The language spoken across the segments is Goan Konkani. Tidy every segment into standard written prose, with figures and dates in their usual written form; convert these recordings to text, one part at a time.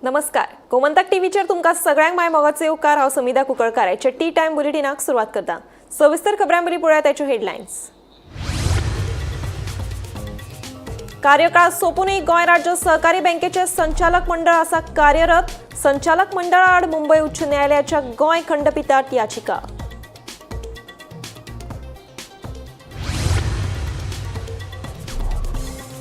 नमस्कार, गोमंतक टीव्हीचेर तुमकां सगळ्यांक माय मोगाचो येवकार. हांव समिधा कुंकळकार. आयच्या टी टायम बुलेटिनाक सुरवात करता. सविस्तर खबरां बरी पळोवया ताच्यो हेडलायन्स. कार्यकाळ सोंपूनय गोंय राज्य सहकारी बँकेचे संचालक मंडळ आसा कार्यरत. संचालक मंडळाआड मुंबय उच्च न्यायालयाच्या गोंय खंडपिठात याचिका.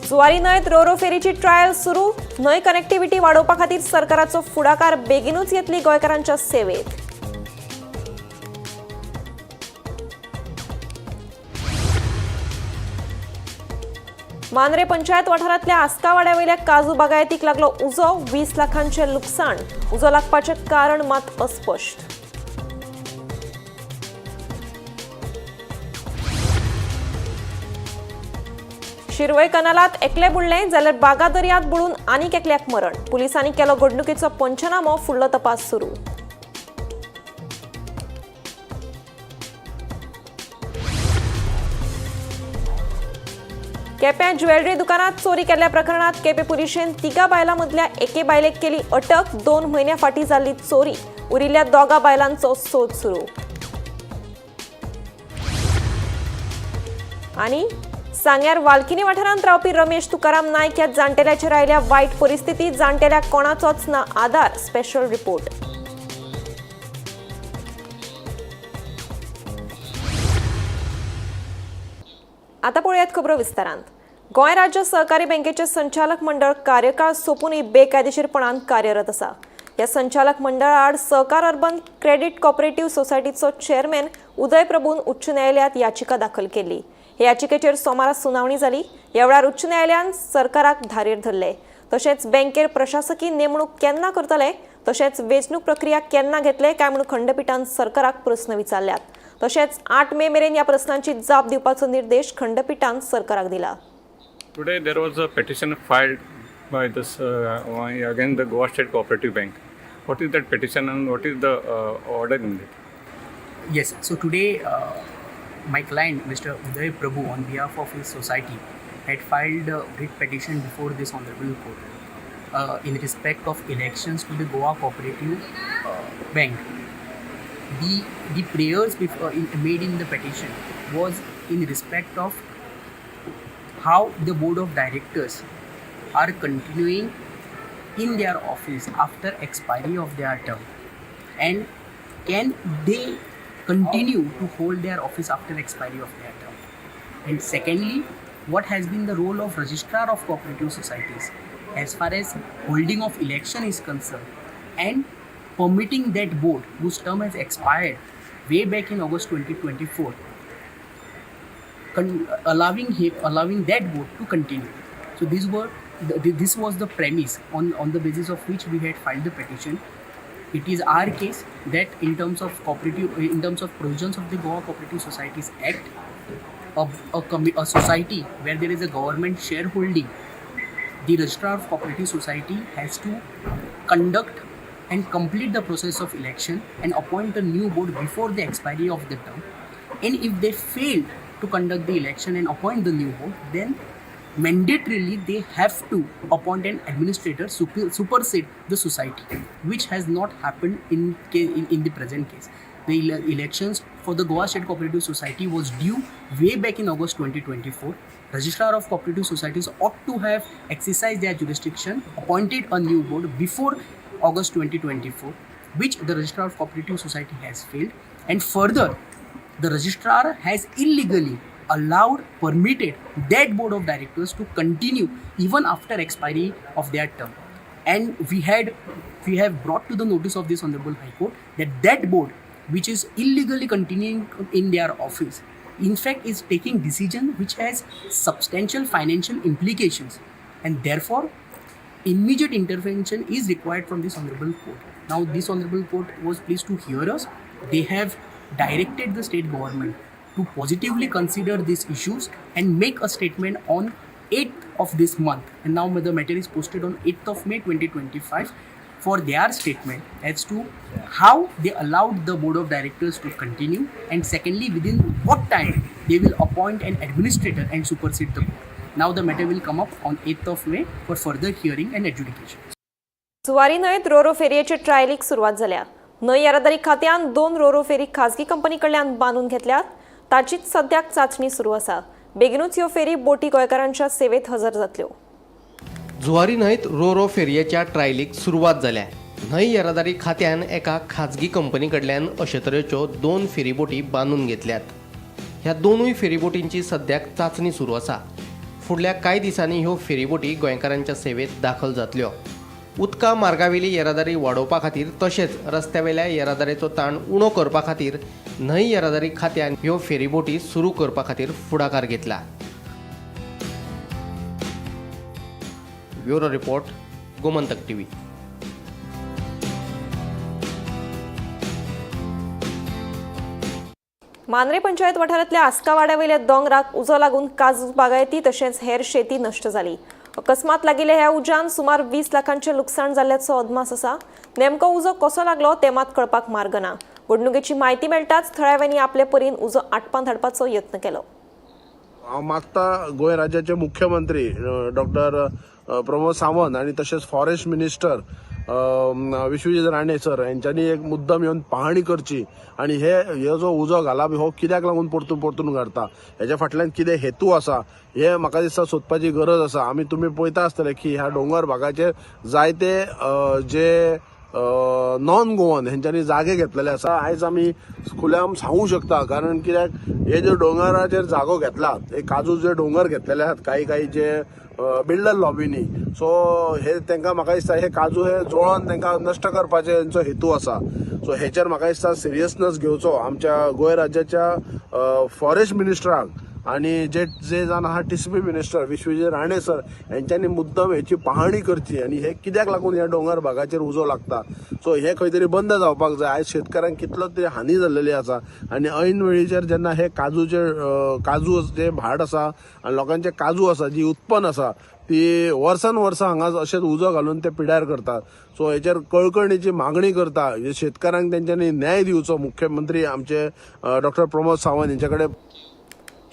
जुवारी न्हंयत रोरो फेरीची ट्रायल सुरू. न्हंय कनेक्टिव्हिटी वाडोवपा खातीर सरकाराचो फुडाकार, बेगिनूच येतली गोंयकारांच्या सेवेत. मांद्रे पंचायत वाठारांतल्या आस्कावाड्यावयल्या काजू बागायतीक लागलो उजो. 20 लाखांचें लुकसाण. उजो लागपाचें कारण मात अस्पश्ट. शिरवय कनालात एकले बुडले जाल्यार बागा दर्यांत बुडून आनीक एकल्याक मरण. पुलिसांनी केलो घडणुकेचो पंचनामो. फुडलो तपास सुरू. केप्यां ज्वेलरी दुकानात चोरी केल्ल्या प्रकरणात केपें पुलिशेन तिगा बायलां मदल्या एके बायलेक केली अटक. 2 म्हयन्या फाटीं जाल्ली चोरी. उरिल्ल्या दोगा बायलांचो सोद सुरू. आनी सांग्यार वालकिनी वाठारांत रावपी रमेश तुकाराम नायक ह्या जाणटेल्याचेर आयल्या वायट परिस्थिती. जाणटेल्याक कोणाचोच ना आदार. Special report. आता पळोवयात खबरो विस्तारान. गोंय राज्य सहकारी बँकेचे संचालक मंडळ कार्यकाळ सोंपूनय बेकायदेशीरपणान कार्यरत आसा. ह्या संचालक मंडळाआड सहकार अर्बन क्रेडीट कॉपरेटिव्ह सोसायटीचो चेअरमॅन उदय प्रभून उच्च न्यायालयात याचिका दाखल केल्ली. हे याचिकेचेर सोमारा सुनावणी जाली. ह्या वेळार उच्च न्यायालयान सरकाराक धारेर धरले. तशेंच बँकेर प्रशासकी नेमणूक केन्ना करतले, तशेंच वेंचणूक प्रक्रिया केन्ना घेतले काय म्हणून खंडपिठान सरकाराक प्रस्न विचारल्यात. तशेंच 8 मे मेरेन ह्या प्रस्नांची जाप दिवपाचो निर्देश खंडपिठान सरकाराक दिला. Today there was a petition filed by this against the Goa State Cooperative Bank. What is that petition and what is the order in it? Yes. So today, my client, Mr. Uday Prabhu, on behalf of his society, had filed a writ petition before this honorable court in respect of elections to the Goa Cooperative Bank. The prayers made in the petition was in respect of how the board of directors are continuing in their office after expiry of their term, and can they continue to hold their office after expiry of their term, and secondly, what has been the role of Registrar of Cooperative Societies as far as holding of election is concerned and permitting that board whose term has expired way back in August 2024, allowing that board to continue. So this was the premise on the basis of which we had filed the petition. It is our case that in terms of provisions of the Goa Cooperative Societies Act, a society where there is a government shareholding, the Registrar of Cooperative Society has to conduct and complete the process of election and appoint a new board before the expiry of the term. And if they fail to conduct the election and appoint the new board, then mandatorily they have to appoint an administrator, supersede the society, which has not happened in the present case. The elections for the Goa State Cooperative Society was due way back in August 2024. Registrar of Cooperative Societies ought to have exercised their jurisdiction, appointed a new board before August 2024, which the Registrar of Cooperative Society has failed. And further, the registrar has illegally allowed, permitted that board of directors to continue even after expiry of their term. And we have brought to the notice of this honorable High Court that that board, which is illegally continuing in their office, in fact is taking decision which has substantial financial implications, and therefore immediate intervention is required from this honorable court. Now, this honorable court was pleased to hear us. They have directed the state government to positively consider these issues and make a statement on 8th of this month. And now the matter is posted on 8th of May 2025 for their statement as to how they allowed the board of directors to continue, and secondly, within what time they will appoint an administrator and supersede the board. Now the matter will come up on 8th of May for further hearing and adjudication. Zuari न्हंयेत रोरो फेरयेचे ट्रायलीक सुरवात जाल्या. न्हंय येरादारी खात्यान 2 रोरो फेरी खाजगी कंपनी कडल्यान बांदून घेतल्यात. ताचीच सद्याक चांचणी सुरू आसा. बेगिनूच ह्यो फेरी बोटी गोंयकारांच्या सेवेत हजर जातल्यो. जुवारी न्हंयत रोरो फेरयेच्या ट्रायलीक सुरवात जाल्या. न्हंय येरादारी खात्यान एका खाजगी कंपनी कडल्यान अशे तरेच्यो 2 फेरीबोटी बांदून घेतल्यात. ह्या 2 फेरीबोटींची सद्याक चांचणी सुरू आसा. फुडल्या कांय दिसांनी ह्यो फेरीबोटी गोंयकारांच्या सेवेत दाखल जातल्यो. उदका मार्गावेली येरादारी वाडोवपा खातीर तशेंच रस्त्यावेल्या येरादारीचो ताण उणो करपा खातीर न्हंय येरादारी खात्यान ह्यो फेरीबोटी सुरू करपा खातीर फुडाकार घेतला. Bureau report, Gomantak TV. Mandrem panchayat वाठारांतल्या आस्कावाड्यावयल्या दोंगराक उजो लागून काजू बागायती तशेंच हेर शेती नश्ट जाली. अकस्मात लागिल्ल्या ह्या उज्यान सुमार 20 लाखांचें लुकसाण जाल्ल्याचो अदमास आसा. नेमको उजो कसो लागलो तें मात कळपाक मार्ग ना. घडणुकेची म्हायती मेळटाच थळाव्यांनी आपले परीन उजो आटपांत हाडपाचो यत्न केलो. हांव मागता गोंय राज्याचे मुख्यमंत्री डॉक्टर प्रमोद सावंत आनी तशेंच forest minister Vishwajit Rane sir हेंच्यांनी एक मुद्दम येवन पाहणी करची आनी हे जो उजो घाला हो कित्याक लागून परतून परतून घडता, हेच्या फाटल्यान कितें हेतू आसा हे म्हाका दिसता सोदपाची गरज आसा. आमी तुमी पळयता आसतले की ह्या डोंगर भागाचेर जायते जे नॉन गोवन हेंच्यांनी जागे घेतलेले आसा. आयज आमी खुल्याम सांगू शकता, कारण कित्याक हे जे डोंगराचेर जागो घेतला, हे काजू जे डोंगर घेतलेले आहात काही काही जे बिल्डर लॉबीनी, सो हे तांकां म्हाका दिसता हे काजू हे जळोवन तांकां नश्ट करपाचे हेंचो हेतू आसा. सो हेचेर म्हाका दिसता सिरियसनेस घेवचो आमच्या गोंय राज्याच्या फॉरेस्ट मिनिस्टराक आनी जे जे जावन आहा TCP minister Vishwajit Rane sir हेंच्यांनी मुद्दम हेची पाहणी करची आनी हे कित्याक लागून ह्या डोंगर भागाचेर उजो लागता, सो हे खंय तरी बंद जावपाक जाय. आयज शेतकऱ्यांक कितलो तरी हानी जाल्लेली आसा आनी ऐन वेळीचेर जेन्ना हे काजूचे काजू जे भाट आसा आनी लोकांचे काजू आसा, जी उत्पन्न आसा ती वर्सान वर्सां हांगा अशेंच उजो घालून ते पिड्यार करतात. सो हेचेर कळकळणीची मागणी करता, शेतकऱ्यांक तेंच्यांनी न्याय दिवचो मुख्यमंत्री आमचे डॉक्टर प्रमोद सावंत हेंचे कडेन.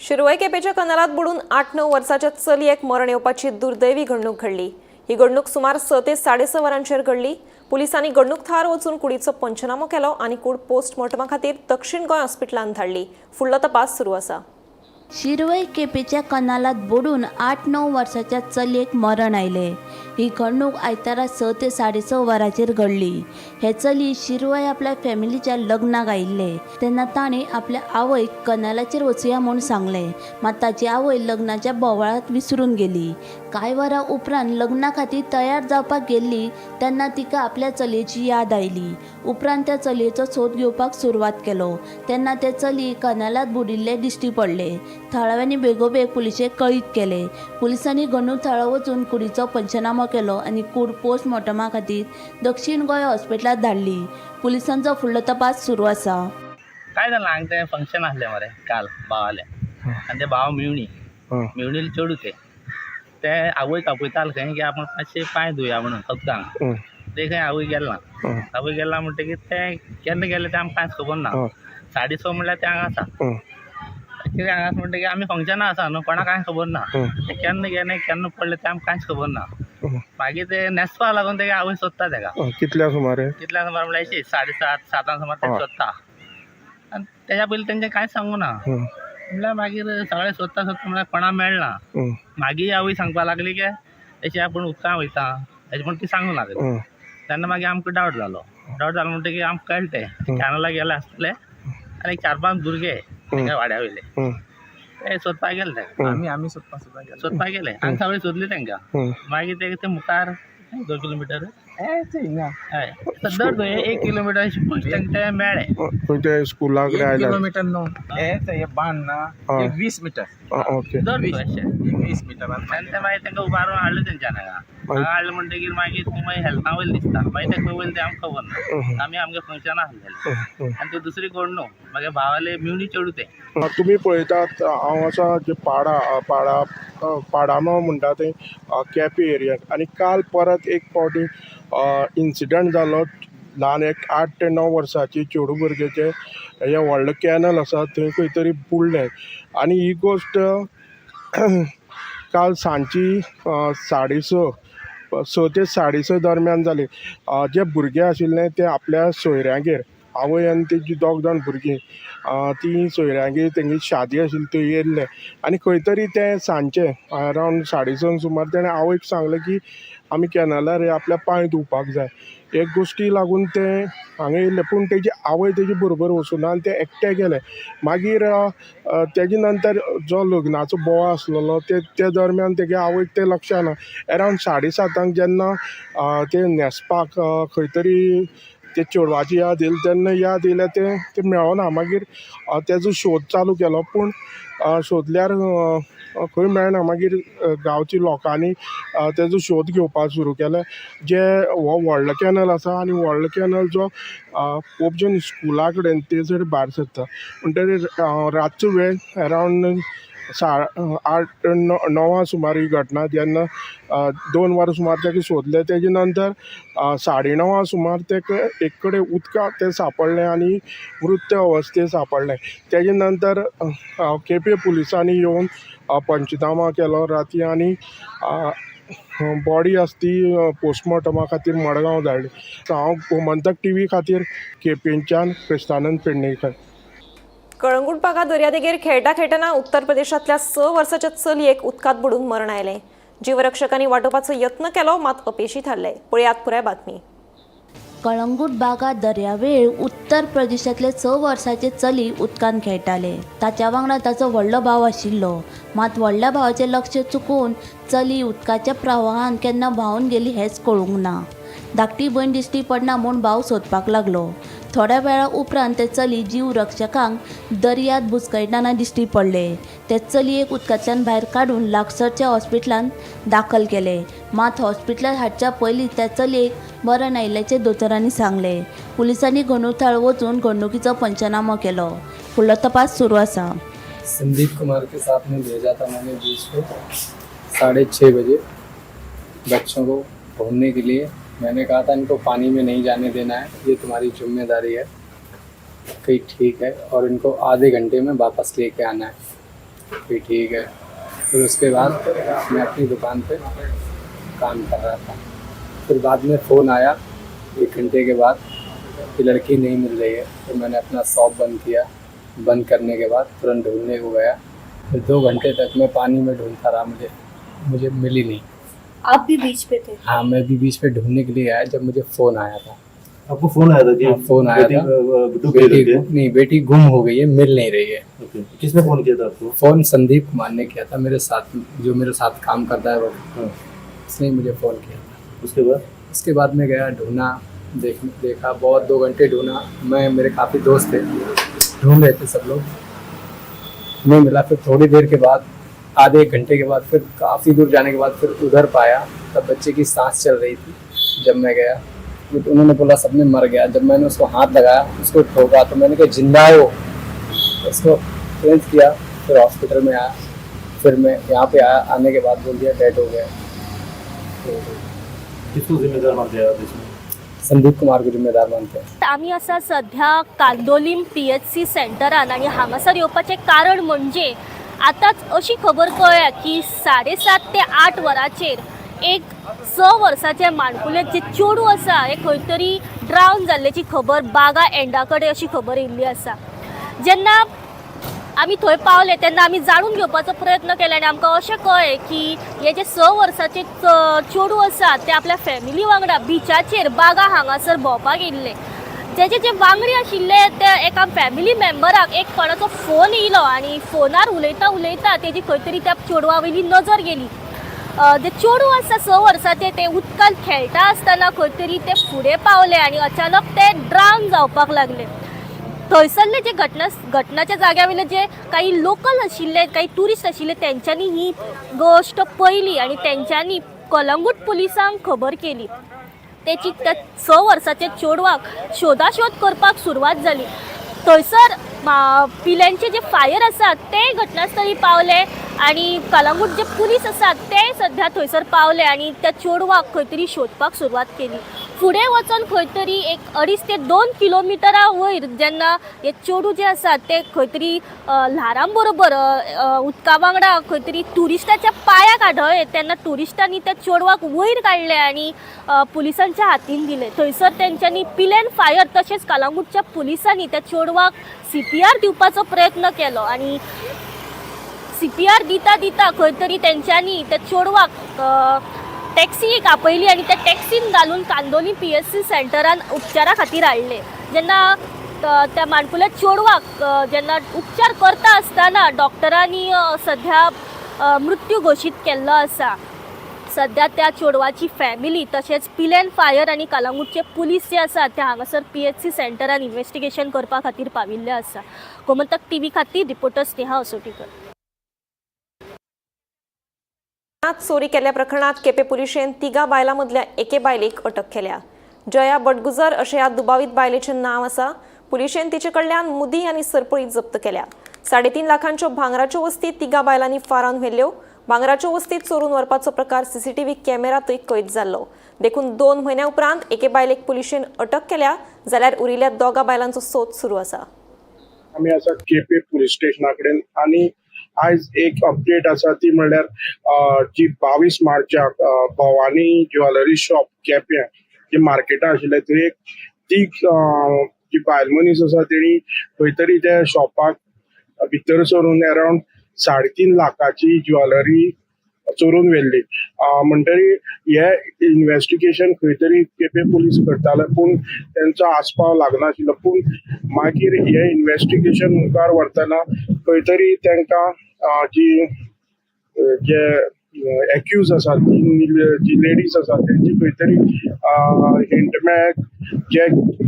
शिरवय केपेच्या कनालात बुडून 8-9 वर्साच्या चलयेक मरण येवपाची दुर्दैवी घडणूक घडली. ही घडणूक सुमार 6 ते 6:30 वरांचेर घडली. पुलिसांनी घडणूक थळार वचून कुडीचो पंचनामो केलो आनी कूड पोस्टमॉर्टमा खातीर दक्षिण गोंय हॉस्पिटलांत धाडली. फुडलो तपास सुरू आसा. शिरवय केपेच्या कनालात बुडून 8-9 वर्साच्या चलयेक मरण आयलें. ही घडणूक आयतारा 6 ते 6:30 वरांचेर घडली. हे चली शिरवय आपल्या फॅमिलीच्या लग्नाक आयिल्ले तेन्ना ताणें आपल्या आवयक कनालाचेर वचुया म्हूण सांगलें, मात ताची आवय लग्नाच्या बोवाळांत विसरून गेली. कांय वरां उपरांत लग्ना खातीर तयार जावपाक गेल्ली तेन्ना तिका आपल्या चलयेची याद आयली. उपरांत त्या चलयेचो सोद घेवपाक सुरवात केलो तेन्ना ते चली कनालात बुडिल्ले दिश्टी पडले. थळाव्यांनी बेगोबेग पुलिशेक कळीत केले. पुलिसांनी घडणूक थळार वचून कुडीचो पंचनामो केलो आनी कूड पोस्टमॉर्टमा खातीर दक्षिण गोंय हॉस्पिटलांत धाडली. पुलिसांचो फुडलो तपास सुरू आसा. काय जालें हांगा तें फंक्शन आसलें मरे काल भावालें आनी ते भाव मेवणी मेवणीले चेडूं तें ते आवयक आपयताले खंय की आपूण मातशें पांय धुया म्हणून उदकांत. ते खंय आवय गेल ना. आवय गेल ना म्हणटकीर तें केन्ना गेलें तें आमकां कांयच खबर ना. 6:30 म्हणल्यार तें हांगा आसा. कितें हांगा आसा म्हणटकीर आमी फंक्शनां आसा न्हू, कोणाक कांय खबर ना. तें केन्ना गेलें केन्ना पडलें तें आमकां कांयच खबर ना. मागीर ते न्हेसपा लागून तेगे आवय सोदता तेका. कितल्या सुमारे? कितल्या सुमार म्हणल्यार अशी 7:30 सातां सुमार तें सोदता आनी तेज्या पयलीं तेंचें कांयच सांगू ना. म्हणल्यार मागीर सगळें सोदता सोदता म्हणल्यार कोणा मेळना. मागीर आवय सांगपा लागली की अशें आपूण उदकां वयता अशें म्हण ती सांगूंक लागली. तेन्ना मागीर आमकां डावट जालो. डावट जालो म्हणटकीर आमकां कळ्ळें तें कॅनला गेले आसतले आनी एक 4-5 भुरगे तेंच्या वाड्या वयले ते सोदपाक गेले तेका. आमी सोदपाक गेले आनी सगळे सोदले तेंकां. मागीर ते मुखार 2 किलोमिटर हय दर थंय 1 किलोमिटर अशें पयस तेंकां ते मेळ्ळे. खंय ते स्कुला कडेन आयला? किलोमीटर न्हू, हे बांद ना 20 मिटर. ओके. दर थंय अशें 20 मिटर. आनी ते मागीर तेंकां उबारून हाडले तेंच्यान हांगा. हांगा हाडले म्हणटकीर मागीर ते मागीर हेल्था वयले दिसता. मागीर ते खंय वयले तें आमकां खबर ना. आमी आमगे फंक्शनां आसलेलें आनी ते दुसरी कोण न्हू, मागीर भावाले मेवणी चेडूं तें. तुमी पळयतात हांव आसा जे पाडा पाडा पाडामो म्हणटा ते केपे एरियाक. आनी काल परत एक फावटी इन्सिडंट जालो. ल्हान एक 8 ते 9 वर्सांची चेडूं भुरग्याचें हें व्हडलें कॅनल आसा थंय खंय तरी बुडलें. आनी ही गोश्ट काल सांजची 6:30 6 ते 6:30 दरम्यान जाली. जे भुरगे आशिल्ले ते आपल्या सोयऱ्यांगेर, आवय आनी तेजी दोग जाण भुरगीं, ती सोयऱ्यांगेर तेंगे शादी आशिल्ली थंय येयल्ले आनी खंय तरी ते सांजचे अरावंड 6:30 सुमार तेणें आवयक सांगलें की आमी कॅनलार आपल्या पांय धुवपाक जाय. एक गोश्टी लागून ते हांगा येयल्ले, पूण तेजी आवय तेजे बरोबर वचूना आनी ते एकटे गेले. मागीर तेजे नंतर जो लग्नाचो बोवाळ आसलेलो ते ते दरम्यान तेगे आवयक तें लक्षां ना. एरावंड 7:30 जेन्ना ते न्हेसपाक खंय तरी ते चेडवाची याद येयली, तेन्ना याद येयल्या तें तें मेळना. मागीर तेजो शोध चालू केलो, पूण सोदल्यार खंय मेळना. मागीर गांवच्या लोकांनी तेजो शोध घेवपाक सुरू केले. जे हो व्हडलो कॅनल आसा आनी व्हडलो कॅनल जो पोपजन स्कुला कडेन थंयसर भायर सरता म्हणटरीर रातचो वेळ एरावंड 8:30 9 सुमार ही घटना. जेन्ना 2 वरां सुमार ताका सोदलें, तेजे नंतर 9:30 सुमार ताका एक कडेन उदकांत तें सांपडलें आनी मृत अवस्थेत सांपडलें. तेजे नंतर केपें पुलिसांनी येवन पंचनामा केलो राती आनी बॉडी आसा ती पोस्टमॉर्टमा खातीर मडगांव धाडली. हांव गोमंतक टीव्ही खातीर केपेंच्यान क्रिस्तानंद पेडणेकर. कळंगूट बागा दर्यादेगेर खेळटा खेळटना उत्तर प्रदेशांतल्या 6 वर्साच्या चलयेक उदकांत बुडून मरण आयलें. जीवरक्षकांनी वाटोवपाचो यत्न केलो, मात अपेशी थारले. पळयात पुराय बातमी. कळंगूट बागा दर्यावेळ उत्तर प्रदेशांतले 6 वर्साचे चली उदकांत खेळटाले. ताच्या वांगडा ताचो व्हडलो भाव आशिल्लो. मात व्हडल्या भावाचें लक्ष चुकून चली उदकाच्या प्रवाहान केन्ना व्हांवन गेली हेंच कळूंक ना. धाकटी भयण दिश्टी पडना म्हूण भाव सोदपाक लागलो. थोड्या वेळा उपरांत ते चली जीव रक्षकांक दर्यांत बुचकळटना दिश्टी पडले. ते चलयेक उदकांतल्यान भायर काडून लागसरच्या हॉस्पिटलांत दाखल केले. मात हॉस्पिटलांत हाडच्या पयलीं त्या चलयेक मरण आयिल्ल्याचें दोतोरांनी सांगलें. पुलिसांनी घडणूक थळार वचून घडणुकीचो पंचनामो केलो. फुडलो तपास सुरू आसा. संदीप कुमार के साथ में भेजा था मैंने बीच पे 6:30 बजे बच्चों को घूमने के लिए. मैंने कहा था, इनको पानी में नहीं जाने देना है, ये तुम्हारी जिम्मेदारी है. कही ठीक है, और इनको आधे घंटे में वापस लेके आना है. कही ठीक है. फिर उसके बाद मैं अपनी दुकान पे काम कर रहा था. फिर बाद में फ़ोन आया एक घंटे के बाद कि लड़की नहीं मिल रही है. फिर मैंने अपना शॉप बंद किया. बंद करने के बाद तुरंत ढूंढने को गया. फिर 2 घंटे तक मैं पानी में ढूंढता रहा, मुझे मुझे मिली नहीं. आप भी बीच पे थे? हाँ, मैं भी बीच पे ढूंढने के लिए आया जब मुझे फ़ोन आया था. आपको फोन आया था कि हाँ, फोन आया बेटी था. डूब गई? बेटी करके? नहीं, बेटी गुम हो गई है, मिल नहीं रही है. ओके, किसने फोन किया था आपको? फोन संदीप कुमार ने किया था, मेरे साथ जो मेरे साथ काम करता है वो. उसने ही मुझे फ़ोन किया था. उसके बाद? उसके बाद मैं गया, ढूंढा, देखा बहुत, 2 घंटे ढूंढा मैं, मेरे काफ़ी दोस्त थे, ढूंढ रहे थे सब लोग, नहीं मिला. फिर थोड़ी देर के बाद, आधे एक घंटे के बाद, फिर काफ़ी दूर जाने के बाद फिर उधर पाया. तब बच्चे की सांस चल रही थी जब मैं गया. तो उन्होंने बोला सबने मर गया. जब मैंने उसको हाथ लगाया, उसको ठोका, तो मैंने कहा जिंदा है वो. उसको चेंज किया, फिर हॉस्पिटल में आया. फिर मैं यहाँ पे आया, आने के बाद बोल दिया डेड हो गया. तो किसको जिम्मेदार मानते हैं आप इसमें? संदीप कुमार को जिम्मेदार मानते हैं. आमी आसा सध्या कांदोलीम पीएचसी सेंटरान आनी हांगासर येवपाचें कारण म्हणजे आतांच अशी खबर कळ्ळ्या की 7:30 ते 8 वरांचेर एक 6 वर्साचें माणकुलें जें चेडूं आसा हें खंय तरी ड्रावन जाल्ल्याची खबर, बागा एंडा कडेन अशी खबर येयल्ली आसा. जेन्ना आमी थंय पावले तेन्ना आमी जाणून घेवपाचो प्रयत्न केलो आनी आमकां अशें कळ्ळें की हे जे 6 वर्साचे चेडूं आसा ते आपल्या फॅमिली वांगडा बिचाचेर बागा हांगासर भोंवपाक येयल्ले. जेजे जे वांगडी आशिल्ले ते एका फॅमिली मेंबराक एक कोणाचो फोन येयलो आनी फोनार उलयता उलयता तेजी खंय तरी त्या चेडवा वयली नजर गेली. जे चेडूं आसा 6 वर्साचें तें उदकांत खेळटा आसतना खंय तरी ते फुडें पावले आनी अचानक ते ड्रावन जावपाक लागले. थंयसरले जे घटनाच्या जाग्या वयले जे काही लोकल आशिल्ले, काही ट्युरिस्ट आशिल्ले, तेंच्यांनी ही गोश्ट पळयली आनी तेंच्यांनी कलंगूट पुलिसांक खबर केली. तेची त्या 6 वर्साच्या चेडवाक शोदाशोद करपाक सुरवात जाली. थंयसर पिल्यांचे जे फायर आसात ते घटनास्थळी पावले आनी कलंगूट जे पुलीस आसात ते सध्या थंयसर पावले आनी त्या चेडवाक खंय तरी शोदपाक सुरवात केली. फुडें वचोन खंय तरी एक 2.5 ते 2 किलोमिटरा वयर जेन्ना हे चेडूं जें आसा तें खंय तरी ल्हारां बरोबर उदका वांगडा खंय तरी ट्युरिस्टाच्या पांयाक आदळ्ळें तेन्ना ट्युरिस्टांनी त्या चेडवाक वयर काडलें आनी पुलिसांच्या हातीन दिलें. थंयसर तेंच्यांनी पिलेन फायर तशेंच कलांगूटच्या पुलिसांनी त्या चेडवाक CPR दिवपाचो प्रयत्न केलो आनी CPR दिता दिता खंय तरी तेंच्यांनी त्या चेडवाक टॅक्सी एक आपयली आनी त्या टॅक्सीन घालून कांदोली PSC सेंटरान उपचारा खातीर हाडलें. जेन्ना त्या माणकुल्या चेडवाक जेन्ना उपचार करता आसतना डॉक्टरांनी सध्या मृत्यू घोशीत केल्लो आसा. सध्या त्या चेडवाची फॅमिली तशेंच पिलेन फायर आनी कलांगूटचे पुलीस जे आसा ते हांगासर PHC सेंटरान इन्वेस्टिगेशन करपा खातीर पाविल्ले आसा. गोमंतक टीव्ही खातीर रिपोर्टर स्नेहा असोटीकर. चोरी केल्ल्या प्रकरणात केपें पुलिशेन 3 बायलां मदल्या एके बायलेक अटक केल्या. जया बडगुजर अशें ह्या दुबावीत बायलेचें नांव आसा. पुलिशेन तिचे कडल्यान मुदी आनी सरपळी जप्त केल्या. 3.5 लाखांच्यो भांगराच्यो वस्ती 3 बायलांनी फारावन व्हेल्ल्यो. भांगराच्यो वस्ती चोरून व्हरपाचो प्रकार CCTV कॅमेरातूय कैद जाल्लो. देखून 2 म्हयन्या उपरांत एके बायलेक पुलिशेन अटक केल्या, जाल्यार उरिल्ल्या 2 बायलांचो सोद सुरू आसा. आमी आसा केपें पुलीस स्टेशना कडेन आनी आयज एक अपडेट आसा ती म्हणल्यार जी 22 मार्चाक भवानी ज्वेलरी शॉप केप्यां जी मार्केटां आशिल्ले थंय एक ती जी बायल मनीस आसा तेणी खंय तरी त्या शॉपाक भितर सरून अरावंड 3.5 लाखाची ज्वेलरी चोरून व्हेल्ली. म्हणटरी हे इन्वेस्टिगेशन खंय तरी केपें पुलीस करताले पूण तेंचो आस्पाव लागनाशिल्लो. पूण मागीर हे इन्वेस्टिगेशन मुखार व्हरतना खंय तरी तांकां जी जे एक्यूज आसात जी लेडीज आसात तेंची खंय तरी हिंट मेळ्ळें. जे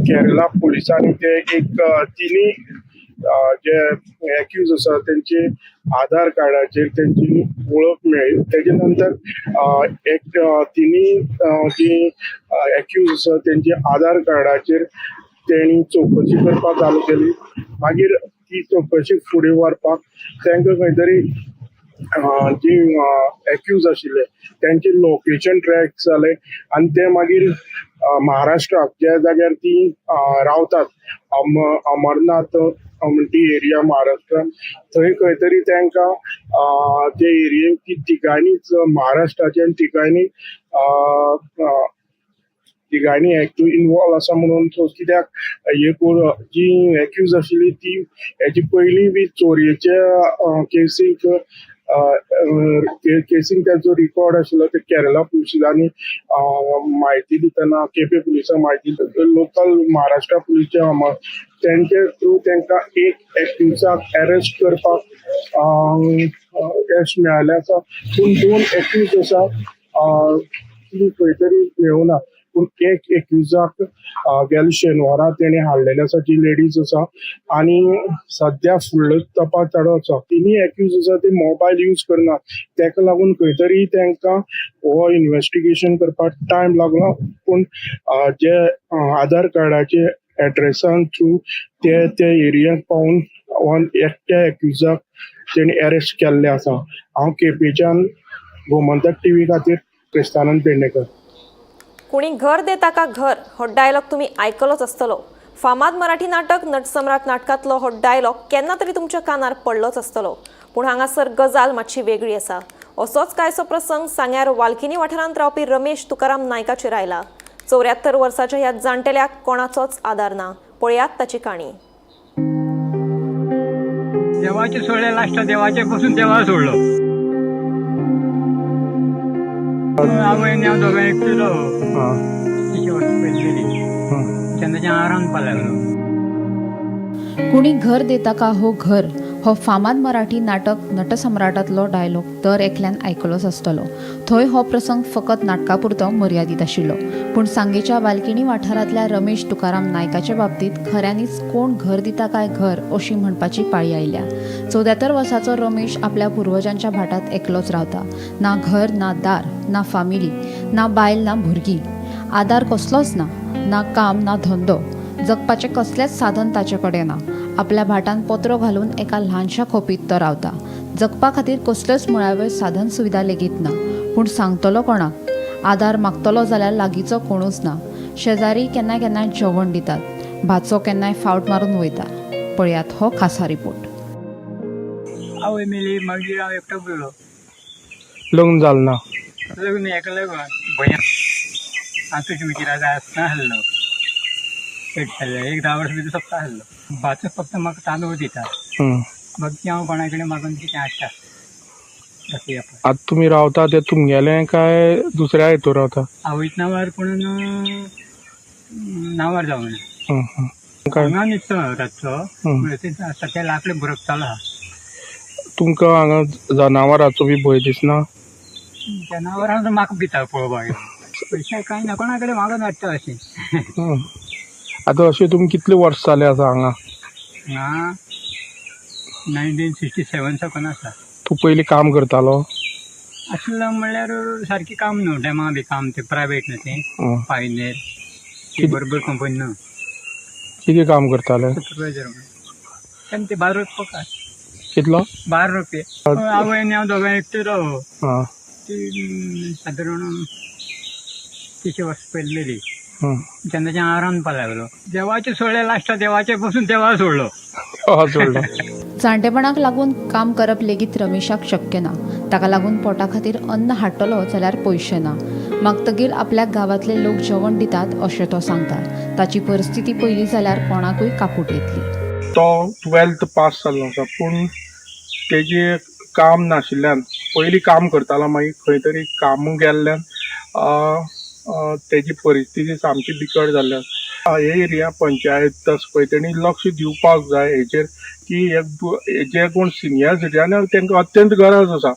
केरला पुलिसांनी ते एक तिनी जे एक्यूज आसा तेंचे आधार कार्डाचेर तेंची वळख मेळ्ळी. तेजे नंतर एक तिनी जी एक्यूज आसा तेंचे आधार कार्डाचेर तेणी चवकशी करपाक चालू केली. मागीर ती चवकशी फुडें व्हरपाक तांकां खंय तरी जी एक्यूज आशिल्ले तेंचे लोकेशन ट्रॅक जाले आनी ते मागीर महाराष्ट्राक ज्या जाग्यार ती रावतात अमरनाथ म्हणटी एरिया महाराष्ट्रान थंय खंय तरी तांकां ते एरियेक ती तिगांनीच महाराष्ट्राचे आनी तिगांनी एक्टू इनवॉल्व आसा म्हणून. कित्याक हे जी एक्यूज आशिल्ली ती हेची पयलीं बी चोरयेच्या केसीक केसींक ताचो रिकॉर्ड आशिल्लो. ते केरला पुलिसांनी म्हायती दितना केपें पुलिसांक म्हायती लोकल महाराष्ट्रा पुलिसचे तेंचे थ्रू तांकां एक एक्युजाक अरेस्ट करपाक यश मेळ्ळें आसा. पूण 2 एक्यूज आसा ती खंय तरी मेळूना. पूण एक एक्युजाक गेल्या शेनवारा तेणी हाडलेले आसा जी लेडीज आसा आनी सद्या फुडलो तपास चालू आसा. तिनी एक्यूज आसा ते मोबायल यूज करना, तेका लागून खंय तरी तांकां हो इन्वेस्टिगेशन करपाक टायम लागलो. पूण जे आधार कार्डाचे एड्रेसान थ्रू ते त्या एरियाक पावून एकट्या एक्युजाक तेणी अरेस्ट केल्ले आसा. हांव केपेंच्यान गोमंतक टीव्ही खातीर क्रिस्तानंद पेडणेकर. कोणी घर देता का घर हो डायलॉग तुम्ही आयकलोच आसतलो. फामाद मराठी नाटक नटसम्राट नाटकांतलो हो डायलॉग केन्ना तरी तुमच्या कानार पडलोच आसतलो. पूण हांगासर गजाल मातशी वेगळी आसा. असोच कांयसो प्रसंग सांग्यार वालकिनी वाठारांत रावपी रमेश तुकाराम नायकाचेर आयला. 74 वर्साच्या ह्या जाणटेल्याक कोणाचोच आदार ना. पळयात ताची काणी. देवाचे सोडले लास्ट देवाचे पसून देवा सोडलो. आवयन हांव दोगां एकटुलो पयली तेन्नाच्यान हांव रांदपाक लागलो. कुणी घर देता का हो घर हो फामाद मराठी नाटक नटसम्राटांतलो डायलॉग दर एकल्यान आयकलोच आसतलो. थंय हो प्रसंग फकत नाटका पुरतो मर्यादीत आशिल्लो. पूण सांगेच्या बालकिणी वाठारांतल्या रमेश तुकाराम नायकाच्या बाबतींत खऱ्यांनीच कोण घर दिता काय घर अशी म्हणपाची पाळी आयल्या. 74 वर्साचो रमेश आपल्या पुर्वजांच्या भाटांत एकलोच रावता. ना घर, ना दार, ना फामिली, ना बायल, ना भुरगीं. आदार कसलोच ना, ना काम, ना धंदो. जगपाचें कसलेंच साधन ताचे कडेन ना. आपल्या भाटान पत्रो घालून एका ल्हानशा खोपीत तो रावता. जगपा खातीर कसल्योच मुळाव्यो साधन सुविधा लेगीत ना. पूण सांगतलो कोणाक? आदार मागतलो जाल्यार लागींचो कोणूच ना. शेजारी केन्ना केन्नाय जेवण दितात, भाचो केन्नाय फावट मारून वयता. पळयात हो खासा रिपोर्ट. आवय मेली, मागीर हांव एकटो उरलो. लग्न जालें ना? लग्न हेका लागून भंय हांव तुजी विचारा जाय आसना आसलो, पेट जाल्लें एक 10 वर्सां भितर सोंपता आसलो. भात फक्त म्हाका तांदूळ दिता, बाकी हांव कोणा कडेन मागून कितें हाडटा. आतां तुमी रावता ते तुमगेलें काय दुसऱ्या हितूर रावता? आवयच नांवार, पूण नांवार जावना. हांगा न्हिदता रातचो, म्हणल्यार सद्या लाकडें भरप चालू आहा. तुमकां हांगा जनावरांचो बी भंय दिसना? जनावरां म्हाका भिता पळोवपाक, पयशे कांय ना, कोणा कडेन मागून हाडटा अशें. आतां अशें तुमी कितले वर्स जाले आसा हांगा? हांगा 1967 साकून आसा. तूं पयलीं काम करतालो? आसलो म्हणल्यार सारकें काम न्हू, डेमा बी काम तें प्रायवेट न्हू तें, पायनेर ती बरोबर कंपनी न्हू. कितें काम करताले? सुपरवायजर म्हणून. तेन्ना ते 12 रुपया पगार. कितलो? 12 रुपये. आवय आनी हांव दोगांय एकटे राव. ती सादारण 30 वर्सां पयलीं मेली. तेन्नाच्यान हांव रांदपाक लागलो. देवाचें सोडलें लास्टाक, देवाचें बसून देवा सोडलो. सोडलो. जाणटेपणाक लागून काम करप लेगीत रमेशाक शक्य ना. ताका लागून पोटा खातीर अन्न हाडटलो जाल्यार पयशे ना. मागतगीर आपल्याक गांवांतले लोक जेवण दितात अशें तो सांगता. ताची परिस्थिती पळयली जाल्यार कोणाकूय काकूट येतली. तो 12th पास जाल्लो आसा, पूण तेजें काम नाशिल्ल्यान पयलीं काम करतालो, मागीर खंय तरी काम गेल्ल्यान तेजी परिस्थिती सामकी बिकट जाल्ल्यान हे एरिया पंचायत आसा पळय तेणी लक्ष दिवपाक जाय हेचेर की जे कोण सिनियर सिटीजन तांकां अत्यंत गरज आसा,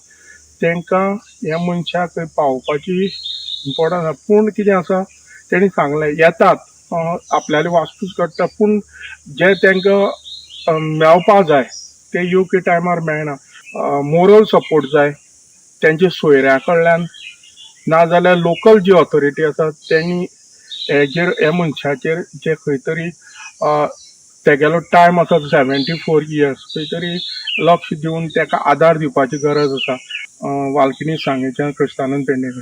तांकां ह्या मनशाक खंय पावोवपाची इम्पोर्टंट आसा. पूण कितें आसा, तेणी सांगलें येतात आपल्याली वासपूस काडटा, पूण जे तांकां मेळपा जाय ते योग्य टायमार मेळना. मोरल सपोर्ट जाय तेंच्या सोयऱ्या कडल्यान, नाजाल्यार लोकल जी ऑथॉरिटी आसा तेणी हेजेर ह्या मनशाचेर जे खंय तरी तेगेलो टायम आसा 74 इयर्स खंय तरी लक्ष दिवन तेका आदार दिवपाची गरज आसा. वालकिनी सांगेच्यान कृष्णानंद पेडणेकर.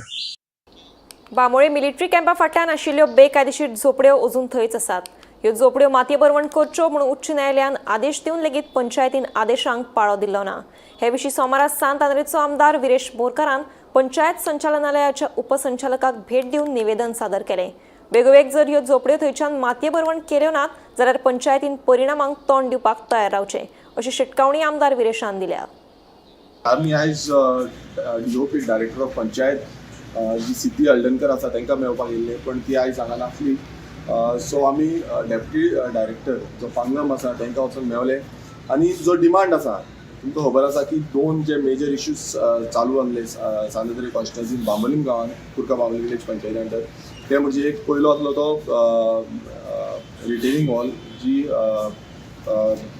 बांबोळे मिलिटरी कॅम्पा फाटल्यान आशिल्ल्यो बेकायदेशीर झोपड्यो अजून थंयच आसात. ह्यो झोपड्यो मातये भरवण करच्यो म्हूण उच्च न्यायालयान आदेश दिवन लेगीत पंचायतीन आदेशांक पाळो दिलो ना. हे विशीं सोमारा सांत आंद्रेचो आमदार विरेश बोरकारान पंचायत संचालनालयाच्या उपसंचालकाक भेट दिवन निवेदन सादर केलें. बेगोबेग जर ह्यो झोपड्यो थंयच्यान मातये भरवण केल्यो नात जाल्यार पंचायतीन परिणामांक तोंड दिवपाक तयार रावचें अशी शिटकावणी आमदार विरेशान दिल्या. आमी आयज डीओपी डायरेक्टर ऑफ पंचायत जी सिद्धी हळदणकर आसा तांकां मेळपाक येयल्ले, पण ती आयज हांगा नासली. सो आमी डेप्युटी डायरेक्टर जो पांगम आसा तांकां वचून मेवले आनी जो डिमांड आसा तुमकां खबर आसा की दोन जे मेजर इश्यूज चालू आहले सांत आंद्रे कॉन्स्टिट्युएन्सीन बांबोलीम गांवांत कुर्का बांबोली विलेज पंचायती अंडर, ते म्हणजे एक पयलो आसलो तो रिटेनिंग वॉल जी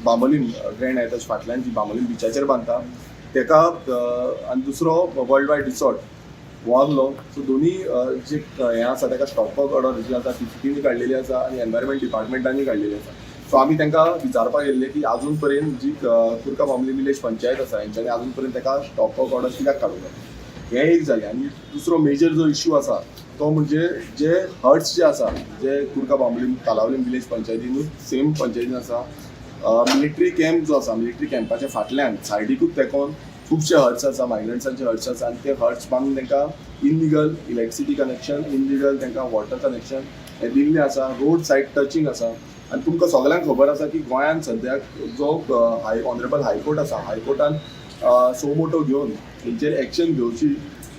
बांबोलीम ग्रँड हायताच्या फाटल्यान जी बांबोलीम बिचाचेर बांदता तेका, आनी दुसरो वर्ल्ड वायड रिसॉर्ट हो आसलो. सो दोनी जे हें आसा तेका स्टॉप वर्क ऑर्डर जी आसा टीसीपीनी काडलेली आसा आनी एनवायरमेंट डिपार्टमेंटांनी काडलेली आसा. सो आमी तांकां विचारपाक गेल्ले की आजून पर्यंत जी कुर्का बांबोली विलेज पंचायत आसा हेंच्यांनी आजून पर्यंत तेका स्टॉप वर्क ऑर्डर कित्याक काडूंक ना, हें एक जालें. आनी दुसरो मेजर जो इश्यू आसा तो म्हणजे जे हट्स जे आसा जे कुर्का बांबोली कालावलीम विलेज पंचायतीनूच सेम पंचायतीन आसा, मिलिटरी कॅम्प जो आसा मिलिटरी कॅम्पाच्या फाटल्यान सायडीकूच तेकोन खुबशे हट्स आसा, मायग्रंट्सांचे हट्स आसा आनी ते हट्स बांदून तांकां इलिगल इलेक्ट्रिसिटी कनेक्शन, इलिगल तांकां वॉटर कनेक्शन हें दिल्लें आसा, रोड सायड टचिंग आसा. आनी तुमकां सगल्यांक खबर आसा की गोंयांत सद्याक जो ऑनरेबल हायकोर्ट आसा, हायकोर्टान सो मोटो घेवन हेंचेर एक्शन घेवची,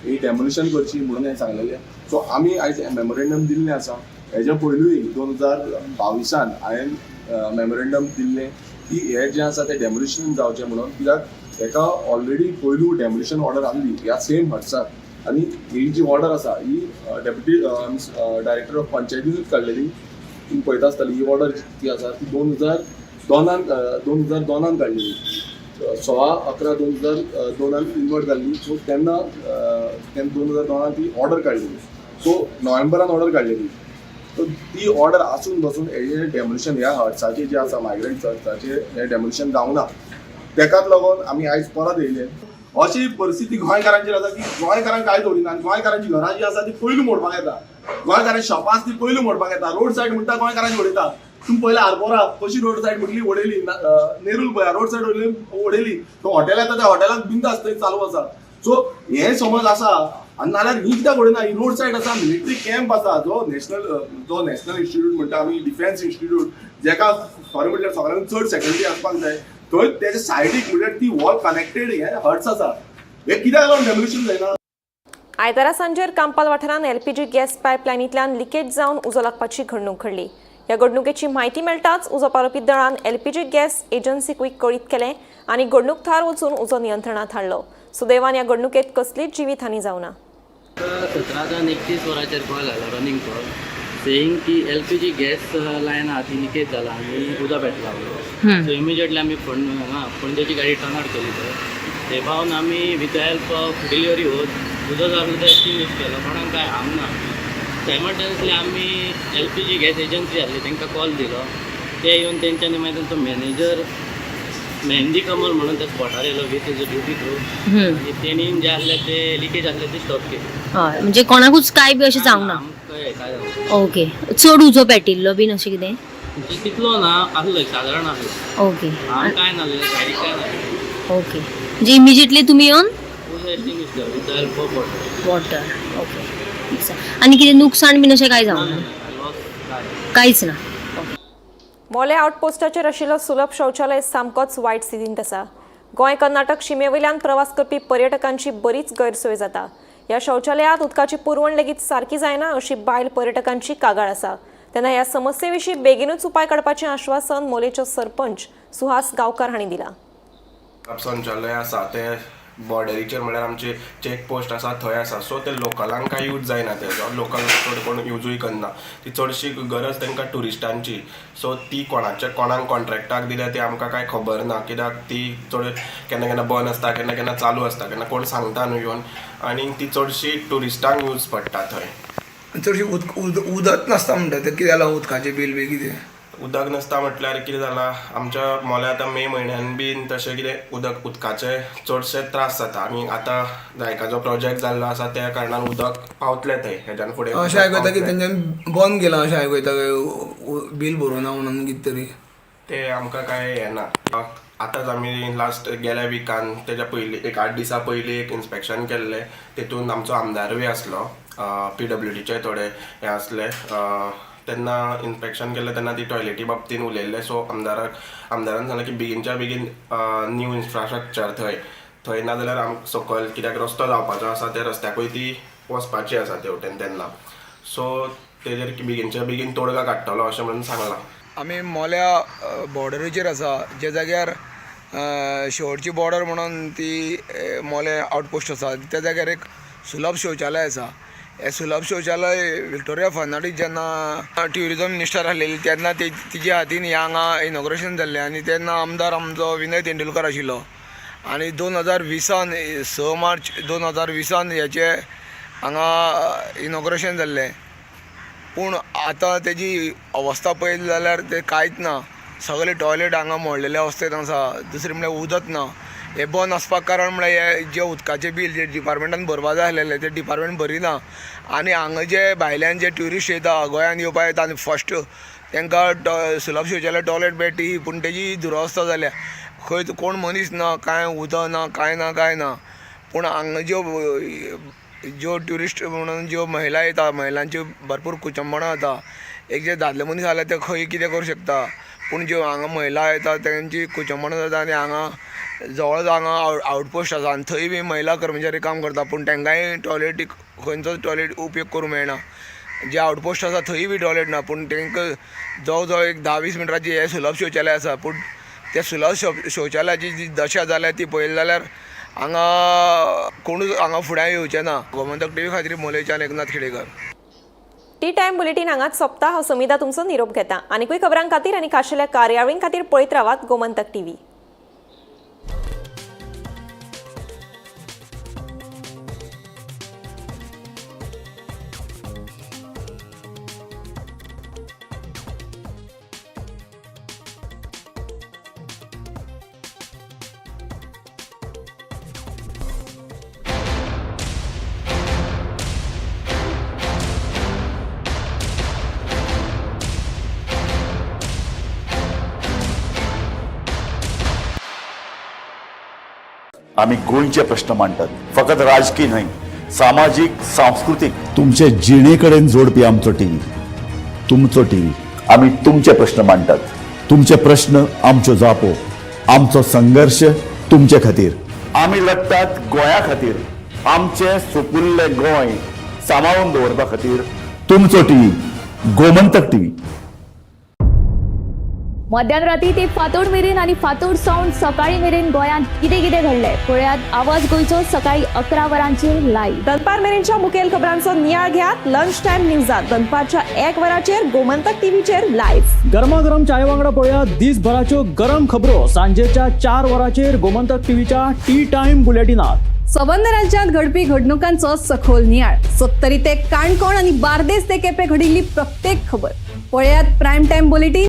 ही डेमोलिशन करची म्हणून हें सांगलेलें. सो आमी आयज मेमोरेंडम दिल्लें आसा. हेज्या पयलूय 2022 हांवें मेमोरेंडम दिल्लें की हें जें आसा तें डेमोलिशन जावचें म्हणून, कित्याक हेका ऑलरेडी पयलू डेमोलिशन ऑर्डर आहली ह्या सेम हट्साक आनी ही जी ऑर्डर आसा ही डेप्युटी डायरेक्टर ऑफ पंचायतीनूच काडलेली. तुमी पळयता आसतली ही ऑर्डर जी आसा ती 2002 2002 काडलेली, 16/11/2002 इन्वर्ट जाल्ली. सो तेन्ना 2002 ती ऑर्डर काडलेली. सो नोव्हेंबरान ऑर्डर काडलेली. सो ती ऑर्डर आसून बसून हेजें डेमोलिशन ह्या हट्साचें जें आसा मायग्रंट हट्साचें हें डेमोलिशन जावना, तेकाच लागून आमी आयज परत येयले. अशी परिस्थिती गोंयकारांचेर आसा की गोंयकारांक कांय दवरिना आनी गोंयकारांची घरां जी आसा ती पयलू मोडपाक येता. गोंयकारांची शॉपां आसा ती पयलू मोडपाक येता. रोड सायड म्हणटा गोंयकारांची उडयता. तुमी पयले आरपोरा कशी रोड सायड म्हटली उडयली, नेरूल पळया रोड सायड उडयली, तो हॉटेल येता त्या हॉटेलाक बिंदास थंय चालू आसा. सो हे समज आसा आनी नाल्यार ही कित्याक उडयना? ही रोड सायड आसा, मिलिटरी कॅम्प आसा, जो नॅशनल इन्स्टिट्यूट म्हणटा आमी, डिफेन्स इन्स्टिट्यूट, जेका खरें म्हटल्यार सगळ्यांत चड सेक्युरिटी आसपाक जाय, थंय तेच्या सायडीक म्हळ्यार ती वॉल कनेक्टेड हे हट्स आसा. हे कित्याक लागून डेमोलिशन जायना? आयतारा सांजेर कांपाल वाठारांत एलपीजी गॅस पायपलायनींतल्यान लिकेज जावन उजो लागपाची घडणूक घडली. ह्या घडणुकेची म्हायती मेळटाच उजो पालोवपी दळान एलपीजी गॅस एजन्सीकूय कळीत केलें आनी घडणूक थळार वचून उजो नियंत्रणांत हाडलो. सुदैवान ह्या घडणुकेत कसलीच जिवीत हानी जावना. 17:31 वरांचेर कॉल आयलो, रनिंग कॉल, सेईंग की एलपीजी गॅस लायन आहा ती लिकेज जाला आनी उदक पेटला म्हणून. सो इमिजिएटली आमी पणजेची गाडी टर्न आउट केली. थंय थंय पावन आमी with the help of delivery hose उदक जालो तो एक्सटिंग्विश केलो, कोणाक कांय हार्म ना. सायमल्टेनियसली आमी एलपीजी गॅस एजन्सी आसली तांकां कॉल दिलो, ते येवन तेंच्यांनी मागीर तेंचो मॅनेजर मेहंदी कमल म्हणून त्या स्पॉटार येयलो विथ his duty crew आनी तेणी जे आसले ते लिकेज आसले ते स्टॉप केली. हय, म्हणजे कोणाकूच काय बी अशें जावंक ना? कळ्ळें काय जावंक. ओके, चड उजो पेटिल्लो बीन अशें कितें? म्हणजे तितलो ना आसलो, सादारण आसलो. ओके. हांव काय नासलें, गाडी काय नासलें. ओके, म्हणजे इमिजिएटली तुमी येवन उजो एक्सटिंग्विश केलो with the help of water. Water, okay. आनी कितें नुकसाण बीन अशें कांय जावंक ना? लॉस काय कांयच ना. मोले आउटपोस्टाचेर आशिल्लो सुलभ शौचालय सामकोच वायट स्थितींत आसा. गोंय कर्नाटक शिमे वयल्यान प्रवास करपी पर्यटकांची बरीच गैरसोय जाता. ह्या शौचालयांत उदकाची पुरवण लेगीत सारकी जायना अशी बायल पर्यटकांची कागाळ आसा. तेन्ना ह्या समस्ये विशीं बेगीनूच उपाय काडपाचें आश्वासन मोलेचो सरपंच सुहास गांवकार हांणी दिलां. शौचालय आसा ते बॉर्डरीचेर, म्हळ्यार आमचे चेक पोस्ट आसा थंय आसा. सो ते लोकलांक कांय यूज जायना, तेजो लोकल चड कोण युजूय करना. ती चडशी गरज तांकां ट्युरिस्टांची. सो ती कोणाच्या कोणाक कॉन्ट्रॅक्टाक दिल्या ती आमकां कांय खबर ना, कित्याक ती चड केन्ना केन्ना बंद आसता, केन्ना केन्ना चालू आसता, केन्ना कोण सांगता न्हू येवन, आनी ती चडशी ट्युरिस्टांक यूज पडटा थंय. चडशी उदक नासता म्हणटा तें कितें जालां? उदकाचें बील बी कितें? उदक नासता म्हटल्यार कितें जालां, आमच्या मोल्या आतां मे म्हयन्यान बीन तशें कितें उदकाचे चडशे त्रास जाता. आनी आतां जायकाचो प्रोजेक्ट जाल्लो आसा त्या कारणान उदक पावतलें थंय हेज्यान फुडें. अशें आयकता की तेंच्यांनी बंद केलां, अशें आयकता, बील भरूना म्हणून कितें तरी. ते आमकां कांय येना. आतांच आमी लास्ट गेल्या विकान तेज्या पयलीं एक 8 दिसां पयलीं एक इन्स्पेक्शन केल्लें, तेतून आमचो आमदारूय आसलो, पीडब्ल्यूडीचे थोडे हे आसले. तेन्ना इन्स्पेक्शन केल्लें तेन्ना ती टॉयलेटी बाबतीन उलयल्ले. सो आमदारान सांगलें की बेगीनच्या बेगीन न्यू इन्फ्रास्ट्रक्चर थंय थंय ना जाल्यार आम सकयल कित्याक रस्तो जावपाचो आसा, त्या रस्त्याकूय ती वचपाची आसा तेवटेन तेन्ना. सो तेजेर बेगीनच्या बेगीन तोडगा काडटलो अशें म्हणून सांगलां. आमी मोल्या बॉर्डरीचेर आसा, ज्या जाग्यार शेवटची बॉर्डर म्हणून ती मोले आउटपोस्ट आसा, त्या जाग्यार एक सुलभ शौचालय आसा. हे सुलभ शौचालय विक्टोरिया फर्नांडीस जेन्ना ट्युरिजम मिनिस्टर आसलेली तेन्ना तिच्या हातीन हें हांगा इनॉग्रेशन जाल्लें आनी तेन्ना आमदार आमचो विनय तेंडुलकर आशिल्लो. आनी 2020 6 मार्च 2020 हेचें हांगा इनॉग्रेशन जाल्लें. पूण आतां तेजी अवस्था पळयली जाल्यार तें कांयच ना. सगळे टॉयलेट हांगा मोडलेले अवस्थेंत आसा. दुसरें म्हळ्यार उदक ना. हें बंद आसपाक कारण म्हळ्यार हे जे उदकाचें बील जे डिपार्टमेंटान भरपा जाय आसलेलें तें डिपार्टमेंट भरिना. आनी हांगा जे भायल्यान जे ट्युरिस्ट येता गोंयांत येवपाक येता आनी फर्स्ट तांकां सुलभ शौचालय टॉयलेट मेळटी, पूण तेजी दुरवस्था जाल्या. खंय कोण मनीस ना, कांय उदक ना, कांय ना, कांय ना. पूण हांगा ज्यो ज्यो ट्युरिस्ट म्हणून ज्यो महिला येता, महिलांच्यो भरपूर कुचंबणां जाता. एक जे दादले मनीस जाल्यार ते खंय कितें करूं शकता, पूण ज्यो हांगा महिला येता तेंची कुचंबणां जाता. आनी हांगा जवळच हांगा आउटपोस्ट आसा आनी थंय बी महिला कर्मचारी काम करता, पूण तांकांय टॉयलेटीक खंयचोच टॉयलेट उपयोग करूंक मेळना. जे आउटपोस्ट आसा थंय बी टॉयलेट ना, पूण तांकां जवळ जवळ एक 10-20 मिनटांची हें सुलभ शौचालय आसा. पूण त्या सुलभ शौचालयाची जी दशा जाल्या ती पळयली जाल्यार हांगा कोणूच हांगा फुड्यान येवचे ना. गोमंतक टीव्ही खातीर मोलेच्यान Eknath Khedekar. Tea time bulletin हांगाच सोंपता. हांव समिता तुमचो निरोप घेता. आनीकूय खबरां खातीर आनी खाशेल्या कार्यावळीं खातीर पळयत रावात गोमंतक टीव्ही. आमी गोंयचे प्रश्न मांडटात, फकत राजकीय न्हय, सामाजीक, सांस्कृतीक, तुमचे जिणे कडेन जोडपी आमचो टीव्ही, तुमचो टीव्ही. आमी तुमचे प्रश्न मांडटात, तुमचे प्रश्न आमच्यो जापो, आमचो संघर्श तुमचे खातीर. आमी लढटात गोंया खातीर, आमचें सुपुल्लें गोंय सांबाळून दवरपा खातीर. तुमचो टीव्ही, गोमंतक टीव्ही. मध्यान राती ते फांतोड मेरेन आनी फांतोड सावन सकाळी मेरेन गोंयांत कितें कितें घडलें पळयात आवाज गोंयचो सकाळी 11 वरांचेर लायव्ह. दनपार मेरेनच्या मुखेल खबरांचो नियाळ घेयात लंच टायम न्यूजात दनपारच्या 1 वराचेर गोमंतक टीव्हीचेर लायव्ह. गरमागरम चाय वांगडा पळया दिसभराच्यो गरम खबरो सांजेच्या 4 वरांचेर गोमंतक टीव्हीच्या टी टायम बुलेटिनात. संबंद राज्यांत घडपी घडणुकांचो सखोल नियाळ, सत्तरी ते काणकोण आनी बार्देस ते केपें घडिल्ली प्रत्येक खबर पळयात प्रायम टायम बुलेटीन.